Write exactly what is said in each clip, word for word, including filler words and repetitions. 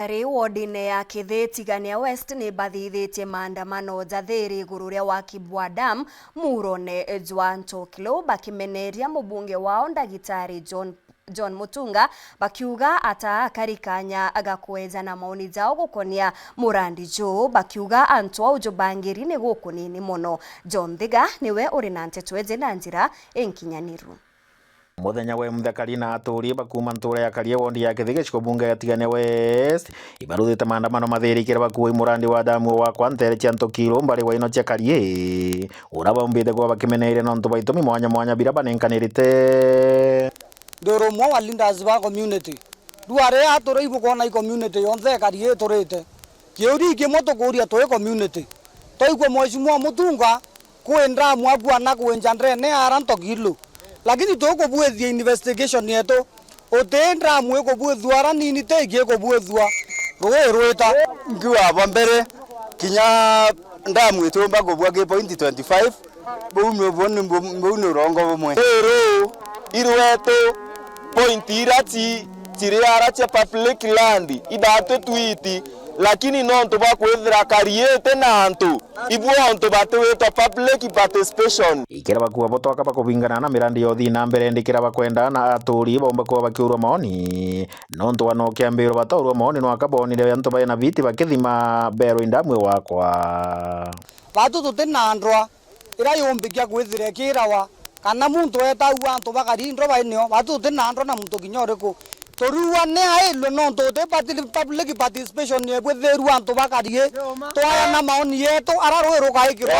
Ari wodine ya Kithi Tigania West ni bathithitie maandamano jathiri iguru ria waki bwa dam murone jwa Ntokilo, bakimeneria mubunge wao Ndagitari John, John Mutunga, bakiuga ata akari kanya ga kwejana maoni jao gukonia murandi juu, bakiuga antu au jubangiri ni gukunini mono. John Thiga niwe uri na nteto iji na njira inkinyaniru. Muthenya wa imuthia, Karie na aturi ba kuuma ntuura ya Karie, wondi ya Kithi, gicigo bunge gia Tigania West, ibaruthite maandamano mathirikire bakuui murandi wa damu wa kwa ntere cia Ntokilo mbari wa ino cia Karie, ura baumbite kuba bakimeneire nontu bwa itumi mwanya mwanya bira banenkanirite. Ndi urumwe wa leaders ba community. Riu ari aa turi ibukwona i community yonthe ya Karie iturite. Kiuria kimwe tukuuria twi community. Twaigua Mheshimiwa Mutunga kwi ndamu akuana kwinja ndene ara Ntokilo. Lakini tukubwithia investigation yetu. Uti ndamu ikubwithua ara nini ti ingi ikubwithua. Rui rwita. Nkiuga bwa mbere, kinya ndamu itiumba kubua ki point twenty-five, buu ni, buu ni, buu ni urongo bumwe. Ruru irwetu point ira ci, ciri ara cia public land, idatutwiti, lakini nontu bwa kwithira Karie iti na antu, ibu ontu batiwitwa public participation. Ikira bakuuga bo twaka bakubingana na mirandi ya uthii na mbere, ndikira bakwenda na aturi baumba kuba bakiurwa maoni, nontu wa no kiambiro bataurwa maoni nwaka bonire antu baina biti bakithima berwa indamu wakwa. Batu tuti na ndwa ira yumbikia kwithira ikirawa, kana muntu etagua antu bakari ndwa bainio, batu tuti na ndwa na muntu kinya uriku. Turiua ni ailwe nontu uti parti-, public participation yebwithirua antu bakari, twayana maoni yetu, ara rui rukaikirwa.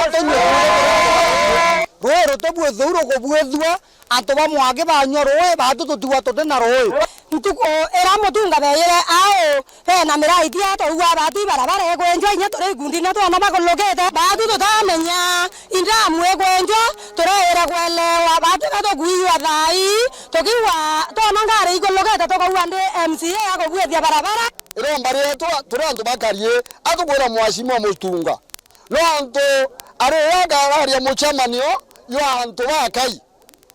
Rui rutibwithuu rukubwithua, antu ba mwaki banyua rui, batu tutigwa tuti na rui. Ntuku ira Mutunga beeyire au, bena miraiti ya twaigua batu ibarabara ikwenjwa, inya turi ikundine twana bakulukite. Batu tutamenya indamu ikwenjwa, tureire kwelewa, batu ka tukuiywa thai, tukiigua twana ngari ikulukite, tukaigua ndi M C A akubwithia barabara. Iromba rietu turi antu ba Karie, atukwira Mheshimiwa Mutunga. No antu ari agaria mucemanio jwa antu bakai.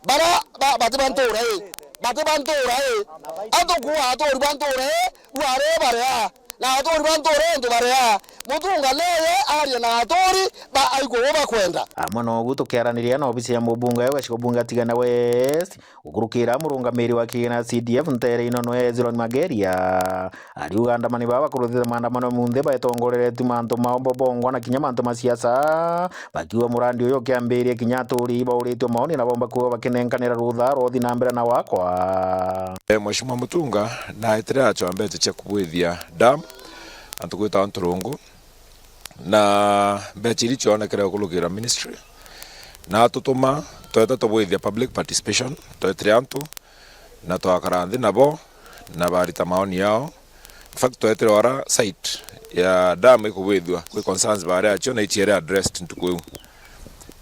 Bara ba-, bati ba ntuura ii, bati ba ntuura ii. Atukuuga aturi ba ntuura ii, rwari baria. Na aturi ba ntuura ii ntu baria. Mutunga neye aria na aturi ba aikuru bakwenda. Amwe nogu tukiaraniria na obisi ya mubunge wa gicigo bunge Tigania West, gukurukira murungamiri wa kigina C D F ntere ino nwe Hezron Mageria. Ariuga andamani baba bakuruthite maandamano munthe baetongoreretue mantu mao bobongwa na kinya mantu ma siasa, bakiuga murandi uyu ukiambiria kinya aturi bauritue maoni na bomba kuuga bakinenkanira rutha rwa uthi na mbere na wakwa. E, Mheshimiwa Mutunga naetire achwa mbecha cia kubwithia dam antu gwitawa Nturungu, na mbecha iri cionekere gukurukira ministry, na atutuma tweta tubwithia public participation, twetire antu na twakara nthi nabo na barita maoni yao. In fact, twetire ora site ya dam ikubwithua kwi concerns baria acio na iciere addressed ntuku iu.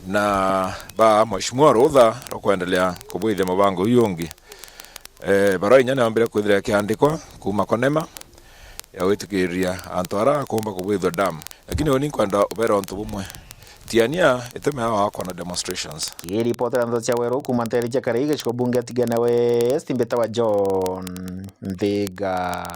Na ba Mheshimiwa rutha rwa kwendelea kubwithia mubango uyu ungi. Eh, barua inya niombire kwithira ikiandikwa kuuma Konema ya gwitikiria antu ara akumba kubwithua dam. Lakini uni nkwenda ubera untu bumwe. Tiania itumi ya wakwa na demonstrations. Kiripotera ndeto cia weru kuuma ntere cia Karii gicigo bunge Tigania West, mbitawa John Nthiga.